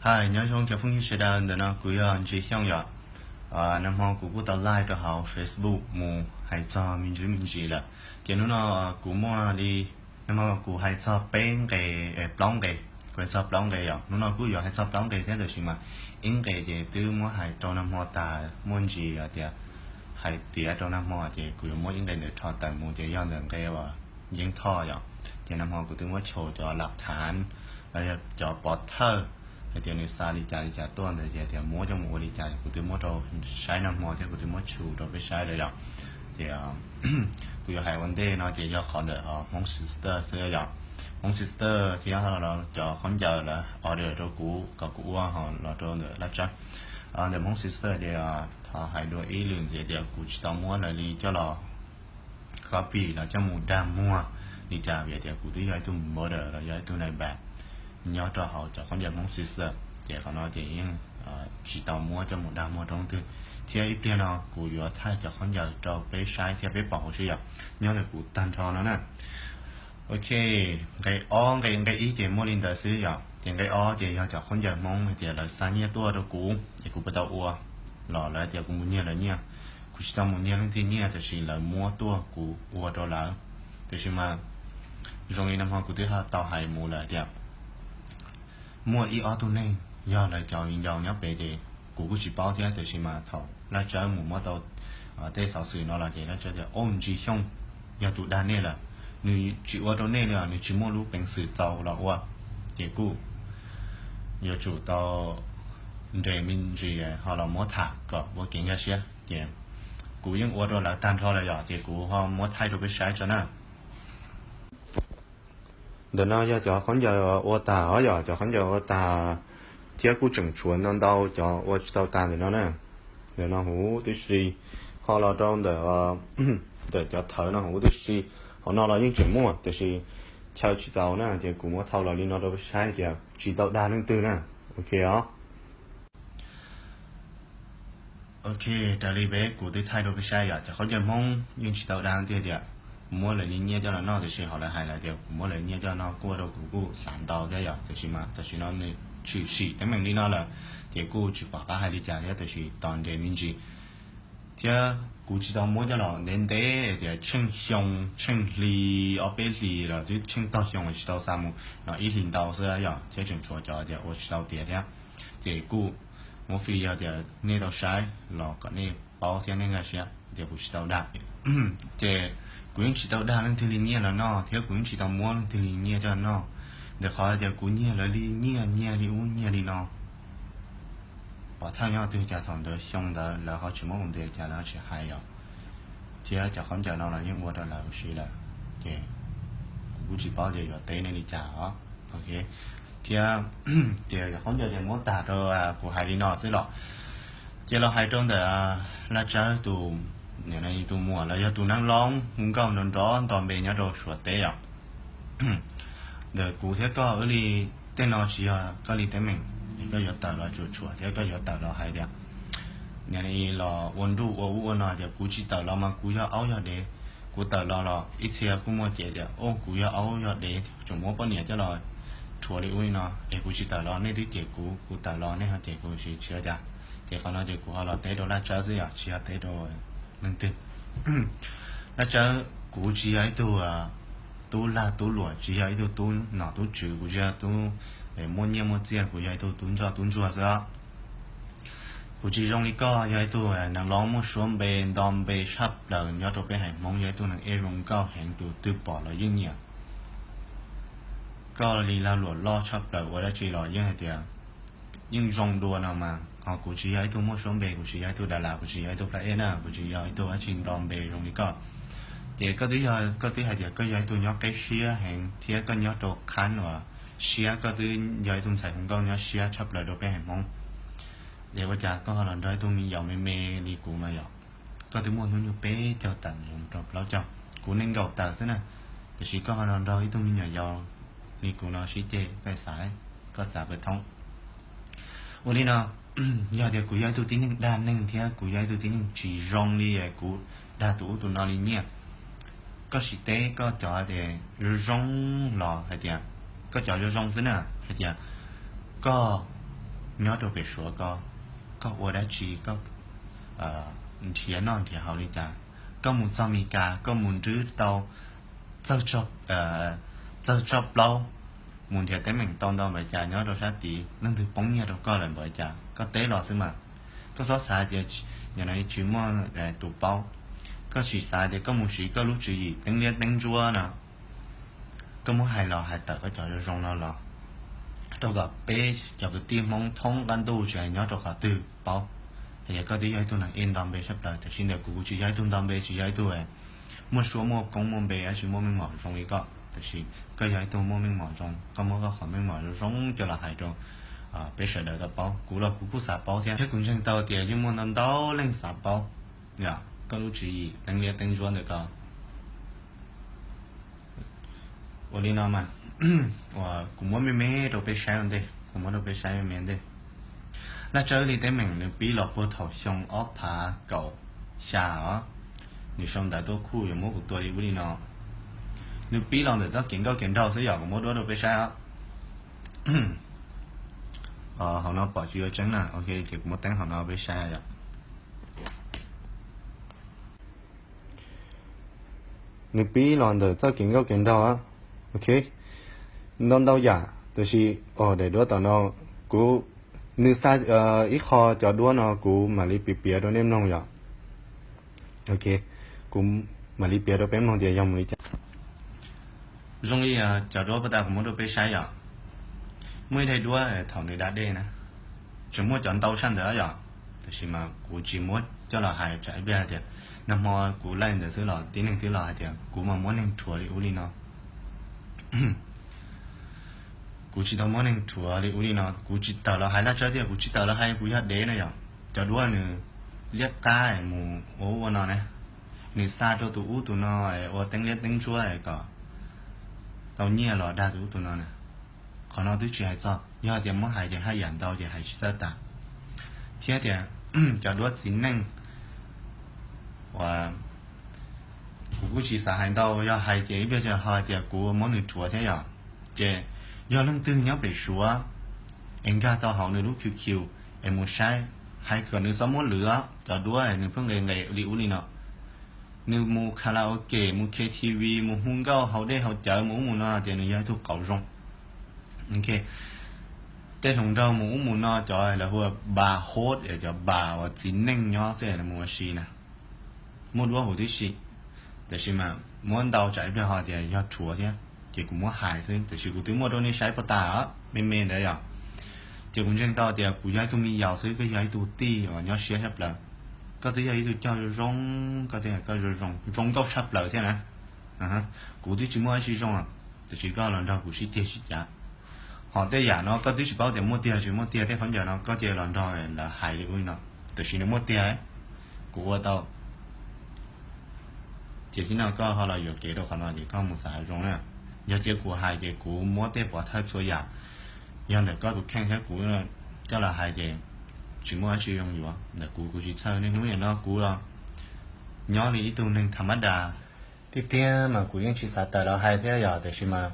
Hais nyob zoo cov phooj ywg sawv daws, ntawm no kuv yog Ntsis Xyooj yom. Nag hmo kuv kuj tau live rau hauv Facebook mus hais txog me ntsis me ntsis lawm. Ces hnub no kuv muaj li, nag hmo kuv hais txog peb nqe, plaub nqe, kuv hais txog plaub nqe yom. Hnub no kuj yuav hais txog plaub nqe thiab, tab sis mas ib nqe ces twb muab hais rau nag hmo tas, muaj ntsis tias hais tiav rau nag hmo, ces kuv yuav muab ib nqe ntawd rho tawm mus, ces yog ntawm nqe uas Yeeb Thoj yom. Ces nag hmo kuv twb muab tshow cov lam thav los yog cov pov thawj hais tias nws xa li cas li cas tuaj ntawd, ces tias muab coj mus ua li cas, kuv twb muab rau saib nag hmo thiab kuv twb muab tshow rau peb saib lawm yom. Ces kuv yuav hais ua ntej no ces yog qhov ntawm Hmoob Sister xwb yom. Hmoob Sister thiab cov khaub ncaws lawv order rau kuv kom kuv ua ho los rau ntawm Laj Tsawb. Ntawm Hmoob Sister ces thov hais dua ib lwm ntxiv tias kuv tsis tau muab lawv li coj los copy los coj mus dag muag li cas, vim tias kuv twb yog ib tug model los yog ib tug nai npam nyob rau hauv cov khaub ncaws Hmoob Sister, ces qhov no ces yeej tsis tau muab coj mus dag muag rau leej twg. Thiab ib pliag no kuv yuav thaij cov khaub ncaws rau peb saib thiab peb pom hauv sib yom, nyob ntawm kuv tag nrho no na. Ok, nqe ob, nqe nqe ib ces muaj li ntawd xwb yom. Ces nqe ob ces yog cov khaub ncaws Hmoob hais tias lawv xa nyiaj tuaj rau kuv ces kuv puas tau ua, los lawv hais tias kuv mus nyiag lawv nyiaj. Kuv tsis tau mus nyiag leej twg nyiaj, tab sis lawv muab tuaj kuv ua rau lawv. Tab sis mas zoo li nag hmo kuv twb tau hais mus lawm tias muaj ib ob tug neeg yog lawv cov viv ncaus nyob pem ces kuv kuj tsis paub thiab, tab sis mas thaum Laj Tsawb mus muab tau tej xov xwm no los ces Laj Tsawb tias, Au, Ntsis Xyooj yog tus dag nej lawm, nws tsis ua rau nej li os, nws tsis muaj lub peev xwm txaus los ua. Ces kuj yuav tsum tau nres me ntsis ho los muab tham kom ua kev nkag siab. Ces kuv yeej ua rau lawv tag nrho lawm yom, ces kuv ho muab thaij rau peb saib tso na. Ntawm no yog cov khaub ncaws ua tag os yom, cov khaub ncaws ua tag thiab kuj tseem tshuav ntau ntau cov ua tsis tau tag ntawm no na. Ntawm no huv tib si, ho los rau ntawm, ntawm cov thawv no huv tib si, hauv no los yeej tseem muaj tiam sis chaw tsis txaus na, ces kuv muab thau los li no rau peb saib tias tsis tau dag leej twg na. Ok os. Ok, raws li peb kuv twb thaij rau peb saib yom, cov khaub ncaws Hmoob yeej tsis tau dag tiag tias muab lawv li nyiaj coj los noj, tiam sis ho lawv hais lawm tias kuv muab lawv nyiaj coj noj kuj ua rau kuv kuj xav ntau thiab yom, tiam sis mas tam sim no nws tshwm sim teeb meem li no lawm, ces kuj tsis pom qab hais li cas thiab, tiam sis tos nres me ntsis. Thiab kuv tsis tau muab coj los ntev ntev tias tsheej xyoo tsheej hli, ob peb hlis los twb tsheej tog xyoo tsis tau xa mus no, ib hlis ntau xwb yom, thiab tseem tshuav cov tias ua tsis tau tiav thiab. Ces kuj muab free yog tias nej tau saib los kom nej paub thiab nej nkag siab tias kuv tsis tau dag. Ces kuv yeej tsis tau dag leej twg li nyiaj los noj thiab kuv yeej tsis tau muab leej twg li nyiaj coj noj. Ntawm qhov tias kuv nyiag lawv li nyiaj, nyiag li ub nyiag li no, pov thawj nyob twg cas thaum ntawd xyoo ntawd lawv ho tsis muab mus ntes cas lawv ho tsis hais os. Thiab cov khaub ncaws no los yeej ua rau lawv huv si lawm, ces kuv kuj tsis paub tias yuav teb nej li cas os. Ok, thiab ces cov khaub ncaws ces muab tag rau kuv hais li no xwb los. Ces los hais rau ntawm Laj Tsawb tus, tus muam los yog tus neeg loob hu nkauj nrov nrov nto npe nyob rau Suav teb os. Ntawm kuv thiab koj wb li, tej no tsis yog koj li teeb meem, koj yuav tawm los tsuam tshuam thiab koj yuav tawm los hais tias, niam los ua nruj ua ub ua no tias kuv tsis tawm los mas kuv yog aub yog dev. Kuv tawm los los ib txhia kuj muaj cev tias, Au, kuv yog aub yog dev, tseem muab poj niam coj los rhuav li ub li no es kuv tsis tawm los nej twb cem kuv, kuv tawm los nej ho cem kuv, tsis tsis ua cas. Ces qhov no ces kuv ho los teb rau Laj Tsawb xwb yom, tsis yog teb rau leej twg. Laj Tsawb, kuv tsis yog ib tug tub lag tub luam, tsis yog ib tug tub nom tub tswv, kuv tsis yog tub muaj nyiaj muaj txiaj, kuv yog ib tug tub ntsoj tub ntsuag xwb. Kuv tsis zoo li koj, yog ib tug neeg loob muaj suab npe nto npe tshaj plaws nyob rau peb haiv Hmoob, yog ib tug neeg ej zoo nkauj heev, tus twg pom los yeej nyiam. Koj li lag luam loj tshaj plaws, ua dab tsi los yeej hais tias yeej zoo dua no mas, ho kuv tsis yog ib tug muaj suab npe, kuv tsis yog ib tug dav las, kuv tsis yog ib tug plab ej na, kuv tsis yog ib tug dab tsi nto npe zoo li koj. Ces koj twb yog, koj twb hais tias koj yog ib tug nyob qeb siab heev thiab koj nyob rau qhab uas siab, koj twb yog ib tug ntxhais hu nkauj nyob siab tshaj plaws rau peb haiv Hmoob. Es ua cas koj ho los nrog ib tug me yaus me me li kuv mas yom? Koj twb muaj hnub nyoog peb caug tawm mus rau plaub caug, kuv nees nkaum tawm xwb na, tiam sis koj ho los nrog ib tug me nyuam yaus li kuv no sib ceg, koj xav, koj xav pes thoob. Ua li no, yog tias kuv yog ib tug tib neeg dag neeg thiab kuv yog ib tug tib neeg tsis zoo li kuv dag tus ub tus no li nyiaj, koj sim teb koj cov tias zoo zoo los hais tias, koj cov zoo zoo xwb na, hais tias koj Nyob rau pem Suav ko, koj ua dab tsi, koj nrhiav noj nrhiav haus li cas? Koj mus txog Mes Kas koj mus nrhiav tau txawj tsoj plaub, mus nrhiav teeb meem tau ntau npaum cas nyob rau sab tid, leej twg poob nyiaj rau koj lawm npaum cas koj teb los xwb mas. Koj txhob xav tias nim no tsis muaj tus paub. Koj tsis xav tias koj mus siv koj lub tswv yim teeb liab teeb ntsuab no, koj muab hais los hais tawm koj cov zoo zoo no los, rau kom peb cov kwv tij Hmoob thoob qab ntuj tsis hais nyob rau qhov twg paub. Yog koj twb yog ib tug neeg ej nto npe tshaj plaws, tiam sis ntawm kuv, kuv tsis yog ib tug nto npe, tsis yog ib tug muaj suab muaj koob muaj npe, tsis muaj meej mom zoo li koj, tiam sis koj yog ib tug muaj meej mom zoo, koj muab koj qhov meej mom zoo zoo coj los hais rau peb sawv daws tau paub. Kuv los kuv kuj xav paub thiab, thiab kuv ntseeg tau tias yeej muaj ntau ntau leej xav paub koj lub tswv yim teeb liab teeb ntsuab ntawm ko. Ua li no mas, kuv muab me me rau peb saib ua ntej, kuv muab rau peb saib me me ntej. Laj Tsawb li teeb meem nws pib los puag thaum xyoo ob phav kaum xya os. Nws sau ntawv tuaj kuj yuav muab kuv tua li ub li no. Nws pib los ntawm txoj kev nkauj kev nraug xwb yom, kuv muab duab rau peb saib os. Hauv no pom tsis yuav tseeb na, ok, ces kuv muab teeb hauv no peb saib yom. Nws pib los ntawm txoj kev nkauj kev nraug, ok, ntau ntau yam, tab sis daim duab tom no, kuv, nws xa ib qho cov duab no kuv mam li piav piav rau nej mloog yom. Ok, kuv mam li piav rau peb mloog tias yog mus li cas. Zoo li cov duab puag ta kuv muab rau peb saib yom. Muaj ib daim duab thaum nws da dej na, tseem muaj cov ntau tshaj ntawd yom, tab sis mas kuv tsis muab coj los hais tsam ib pliag hais tias, nag hmo kuv laij ntawd xwb los tib neeg twb los hais tias kuv mas muab neeg rhuav li ub li no. Kuv tsis tau muab neeg rhuav li ub li no, kuv tsis tawm los hais Laj Tsawb thiab, kuv tsis tawm los hais kuv yog dev no yom. Cov duab nws liab qab mus ua ub ua no na, nws xa rau tus ub tus no ua teeb liab teeb ntsuab kom tau nyiaj los dag tus ub tus no na. Qhov no twb tsis hais txog, yog tias muab hais ces haj yam ntau ces hais tsis txawj tas. Thiab tias cov duab txiv neej uas kuv kuj tsis xav hais ntau, yog hais ces ib pliag ho hais tias kuv muab nws rhuav thiab yom. Ces yog leej twg nyob pem Suav es nkag tau hauv nws lub Q Q es mus saib, hais kom nws txhob muab lwv cov duab nws pheej nqes nqes li ub li no. Nws mus karaoke, mus K T V, mus hu nkauj haus dej haus cawv mus ub mus no ces nws yog ib tug qauv zoo. Tej hluas nraug mus ub mus no cov lawv hu ua ba hot, cov ba uas txiv neej nyob xwb mus ua si na, muaj duab huv tib si. Tiam sis mas muab ntau tsam ib pliag ho tias yog rhuav thiab, ces kuv muab hais xwb, tiam sis kuv twb muaj rau nej saib puag ta me me ntawd yom. Ces kuv ntseeg tau tias kuv yog ib tug me yaus xwb, koj yog ib tug tij uas nyob siab tshaj plaws. Koj twb yog ib tug coj zoo zoo, koj twb yog koj zoo zoo, zoo nkauj tshaj plaws thiab na. Kuv twb tsis muaj dab tsi zoo, tiam sis koj los nrog kuv sib ceg sib cav. Ho tej yam no koj twb tsis paub tias muaj tiag tsis muaj tiag, tej khaub ncaws no koj cia los nrog lawv hais li ub li no, tiam sis nws muaj tiag, kuv ua tau. Ces tib no koj ho los yuam kev rau qhov no ces koj mus xav zoo na. Yog cia kuv hais ces kuv muab tej pov thawj txhua yam, yog ntawm koj tus kheej thiab kuv coj los hais ces tsis muaj dab tsi zoo yuav. Ntawm kuv, kuv tsis txhawj, niaj hnub nim no kuv los nyob li ib tug neeg tham mab das. Tiag tiag mas kuv yeej tsis xav tawm los hais thiab yom, tiam sis mas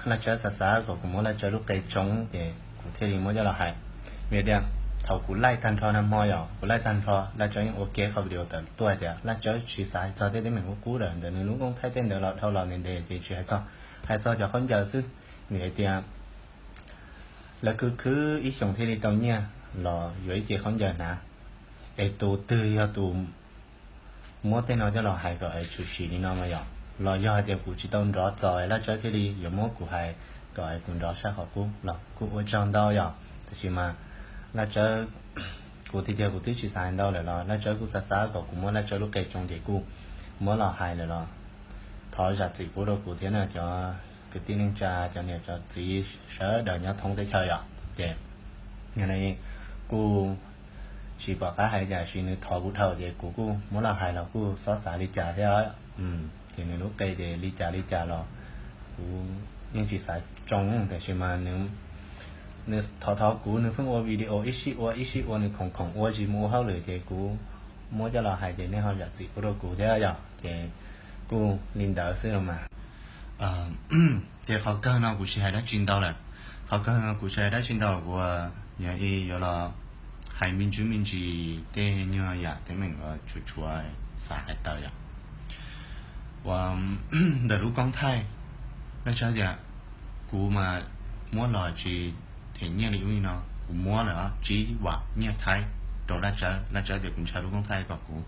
Laj Tsawb xav xav kom kuv muab Laj Tsawb lub qe tsoo ces kuv thiaj li muab coj los hais. Vim tias thaum kuv laij tag nrho nag hmo yom, kuv laij tag nrho, Laj Tsawb yeej ua ke qhov video tawm tuaj hais tias Laj Tsawb tsis xav hais txog tej teeb meem qub qub lawm ntawm nws lub koob thaij tej ntawd los dhau los ntev ntev ces tsis hais txog, hais txog cov khaub ncaws xwb. Vim hais tias lawv khwv khwv ib xyoos thiaj li tau nyiaj los yuav ib ce khaub ncaws hnav, es tus twg yog tus muab tej no coj los hais kom es tshwm sim li no mas yom, los yog hais tias kuv tsis tau nrov txaus Laj Tsawb thiaj li yuav muab kuv hais kom es kuv nrov sab qhov qub los kuj ua tsaug ntau yom. Tiam sis mas Laj Tsawb, kuv tiag tiag kuv twb tsis xav hais ntau lawm los Laj Tsawb kuj xav xav kom kuv muab Laj Tsawb lub qe tsoo ces kuj muab los hais lawm los thov zam txim pub rau kuv thiab na cov kwv tij neej tsa, cov niam cov txiv sawv daws nyob thoob teb chaws yom. Ces kuj tsis pom qab hais cas, sis nws thov kuv dhau ces kuv kuj muab los hais los kuj xob xav li cas thiab. Ces nws lub qe ces li cas li cas los kuv yeej tsis xav tsoo, tiam sis mas nws thov thov kuv, nws pheej ua video ib sij ua ib sij ua, nws khoom khoom ua tsis mus ua hauj lwm ces kuv muab coj los hais ces nej ho zam txim pub rau kuv thiab yom. Ces kuj li ntawd xwb los mas. Ces qhov kawg no kuv tsis hais dab tsi ntau lawm. Qhov kawg kuv tsis hais dab tsi ntau, kuv yog ib yuav los hais me ntsis me ntsis tej nyuag yam teeb meem uas tshuav tshuav xav hais tawm yom. Uas ntawm lub koob thaij, Laj Tsawb tias kuv mas muab los tsis them nyiaj li ub li no, kuv muab lawm tsib vam nyiaj Thaib rau Laj Tsawb. Laj Tsawb tias kuv ntshaw lub koob thaij kom kuv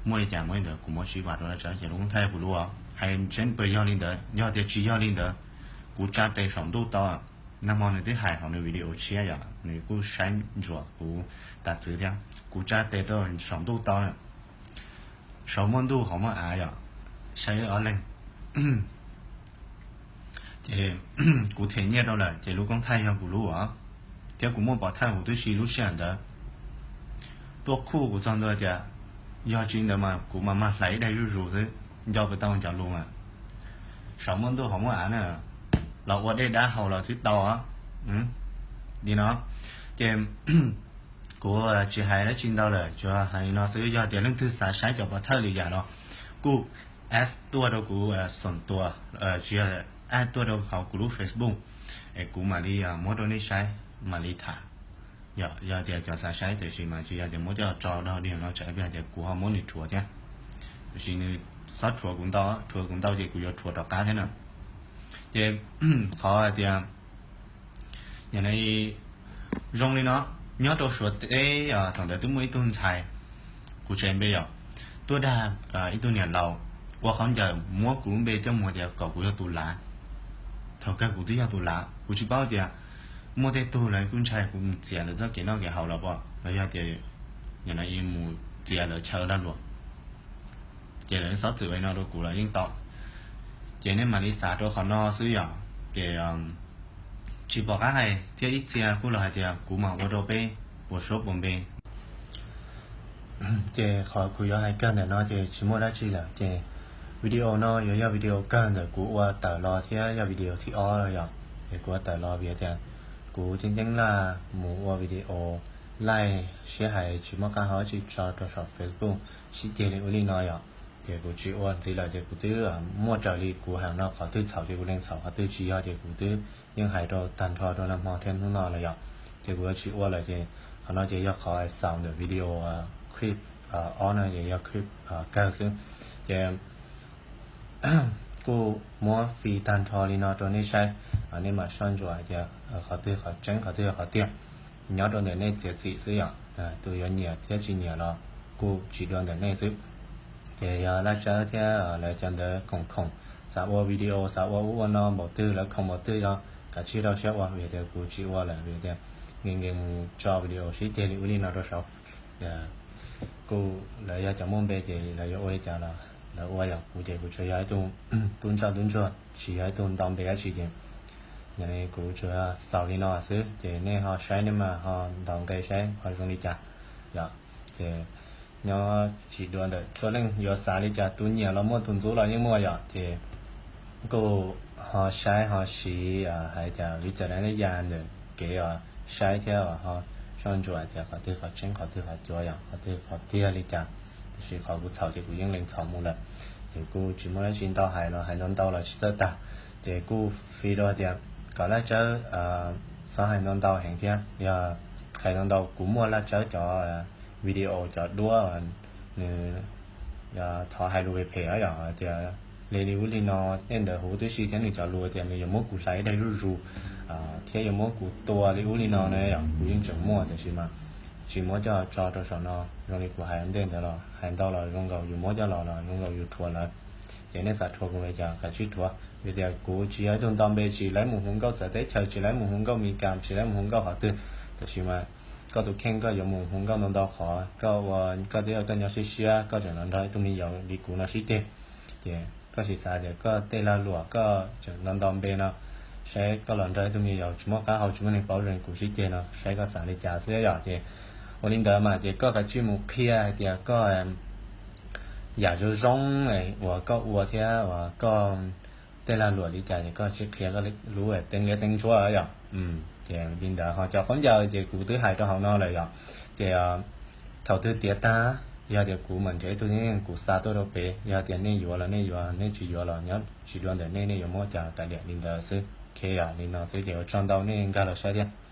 muaj li cas muab li ntawd, kuv muab tsib vam rau Laj Tsawb ces lub koob thaij yog kuv lub os. Hais tseeb puas yog li ntawd? Yog tias tsis yog li ntawd, kuv tsa tes saum ntuj tau. Nag hmo nws twb hais hauv nws video tshiab yom, nws kuj saib ntsuas kuv tas txwv thiab. Kuv tsa tes rau saum ntuj tau na, saum muaj ntuj hauv muaj av yom, saib wb ob leeg. Ces kuv them nyiaj rau lawm ces lub koob thaij yog kuv lub os, thiab kuv muaj pov thawj huv tib si lub sij hawm ntawd. Tuaj khuj kuv txog ntua tias, yog tsis ntawd mas kuv mas mag hlais ib daig zuj zus xwb, nco puas tau cov lus mas, saum muaj ntuj hauv muaj av na, los ua dej dab haus los twb tau li no. Ces kuv tsis hais dab tsi ntau lawm, tsuas hais li no xwb. Yog tias leej twg xav saib cov pov thawj li yam los kuj add tuaj rau kuv xoom tuas, tsis yog, add tuaj rau hauv kuv lub Facebook es kuv mam li muab rau nej saib, mam li tham. Yog tias cov xav saib tiam sis mas tsis yog tias muab coj tso dog dig no tsam ib pliag tias kuv ho muab nws rhuav thiab. Tiam sis nws xob rhuav kuv ntau, rhuav kuv ntau ces kuv yuav rhuav rov qab thiab na. Ces qhov hais tias, yog zoo li no, nyob rau Suav teb thaum ntawd twb muaj ib tug ntxhais, kuv tseg npe yom, tuaj dag ib tug niam laus ua khaub ncaws muab kuv lub npe coj mus tias kom kuv yog tus lav. Thaum kawg kuv twb yog tus lav, kuv tsis paub tias muaj tej tug lawv kuj ntshai kuv mus txiav lawv txoj kev noj kev haus los pom, los yog tias mus txiav lawv chaw lag luam. Ces lawv xob txwm ua li no rau kuv los yeej tau. Ces nej mam li xav rau qhov no xwb yom. Ces tsis pom qab hais thiab, ib txhia kuj los hais tias kuv mam ua rau peb puas suab puas npe. Ces qhov kuv yuav hais kawg ntawm no ces tsis muaj dab tsi lawm. Ces video no yuav yog video kawg ntawm kuv ua tawm los thiab yog video thib ob yom. Ces kuv ua tawm los vim tias kuv ceeb ceeb laj mus ua video laij siab hais tsis muaj qab hau dab tsi tso rau saum Facebook sib ceg li ub li no yom. Ces kuv tsis ua ntxiv lawm ces kuv twb muaj raws li kuv hais no, qhov twg txhaum ces kuv lees txhaum, qhov twg tsis yog ces kuv twb yeej hais rau tag nrho rau nag hmo thiab hnub no lawm yom. Ces kuv yuav tsis ua lawm ces qhov no ces yog qhov xaus ntawm video clip ob no ces yog clip kawg xwb. Ces kuj muab fi tag nrho li no rau nej saib, nej mam soj ntsuam hais tias qhov twg qhov tseeb qhov twg yog qhov tiag. Nyob rau ntawm nej txiav txim xwb yom, tus yuav nyiam thiab tsis nyiam los kuj tsis dua ntawm nej xwb. Ces yog Laj Tsawb thiab lawv cov ntawd khoom khoom, xav ua video xav ua ub ua no npaum twg lawv khoom npaum twg los kav tsij rau siab ua, vim tias kuv tsis ua lawm vim tias nkees nkees mus tso video sib ceg li ub li no rau saud. Kuj lawv yog cov muaj npe ces lawv yuav ua li cas los lawv ua, yog kuv ces kuv tsuas yog ib tug tub ntsoj tub ntsuag tsis yog ib tug nto npe dab tsi ces kuv tsuas xaus li no xwb ces nej ho saib nej mas ho ntaus nqe saib ho zoo li cas yom. Ces nyob tsis dua ntawm txhua leej yuav xav li cas, tus nyiam los muaj tus ntxub los yeej muaj yom. Ces kuj ho saib ho siv hais tias vim cov dab neeg ya ntawm kev os saib thiab ho soj ntsuam tias qhov twg qhov tseeb qhov twg qhov cuav yom, qhov twg qhov tiag li cas. Tiam sis qhov kuv txhaum ces kuv yeej lees txhaum mus lawm. Ces kuj tsis muaj dab tsi ntau, hais los hais ntau ntau los tsis txawj tag. Ces kuj fi rau tias kom Laj Tsawb txhob hais ntau ntau heev thiab, yog hais ntau ntau kuv muaj Laj Tsawb cov video cov duab, nws thov hais lus phem phem yom, tias li li ub li no, tej ntawd huv tib si thiab nws cov lus tias nws yuav muab kuv hlais ib daig zuj zus thiab yuav muab kuv tua li ub li no na yom, kuv yeej tseem muaj tiam sis mas tsis muab coj tso rau saum no. Zoo li kuv hais ua ntej ntawd los hais ntau los zoo nkaus yus muab coj los los zoo nkaus yus rhuav lawv. Ces nej xav rhuav kuv li cas kav tsij rhuav, vim tias kuv tsis yog ib tug nto npe, tsis laib mus hu nkauj txawv teb chaws, tsis laib mus hu nkauj Mis Kas, tsis laib mus hu nkauj qhov twg. Tiam sis mas koj tus kheej koj yuav mus hu nkauj ntau ntau qhov, koj ua koj twb ua koj nyob siab siab, koj tseem los nrog ib tug me yaus li kuv no sib ceg. Ces koj sim xav tias koj tej lag luam koj tseem nto nto npe no, saib koj los nrog ib tug me yaus tsis muaj qab hau tsis muaj neeg paub zoo kuv sib ceg no, saib koj xav li cas xwb yom. Ces ua li ntawd mas ces koj kav tsij mus qhia hais tias koj yam zoo zoo uas koj ua thiab uas koj tej lag luam li cas ces koj tsis qhia koj lub teeb liab teeb ntsuab yom. Ces li ntawd ho cov khaub ncaws ces kuv twb hais rau hauv no lawm yom. Ces thaum twg tiav tag, yog tias kuv mam nrhiav ib tug neeg kuv xa tuaj rau pem, yog tias nej yuav los nej yuav, nej tsis yuav los nyob tsis dua ntawm nej, nej yuav muab cas tas liam li ntawd xwb. Ok, li no xwb ces ua tsaug ntau, nej nkag los saib thiab.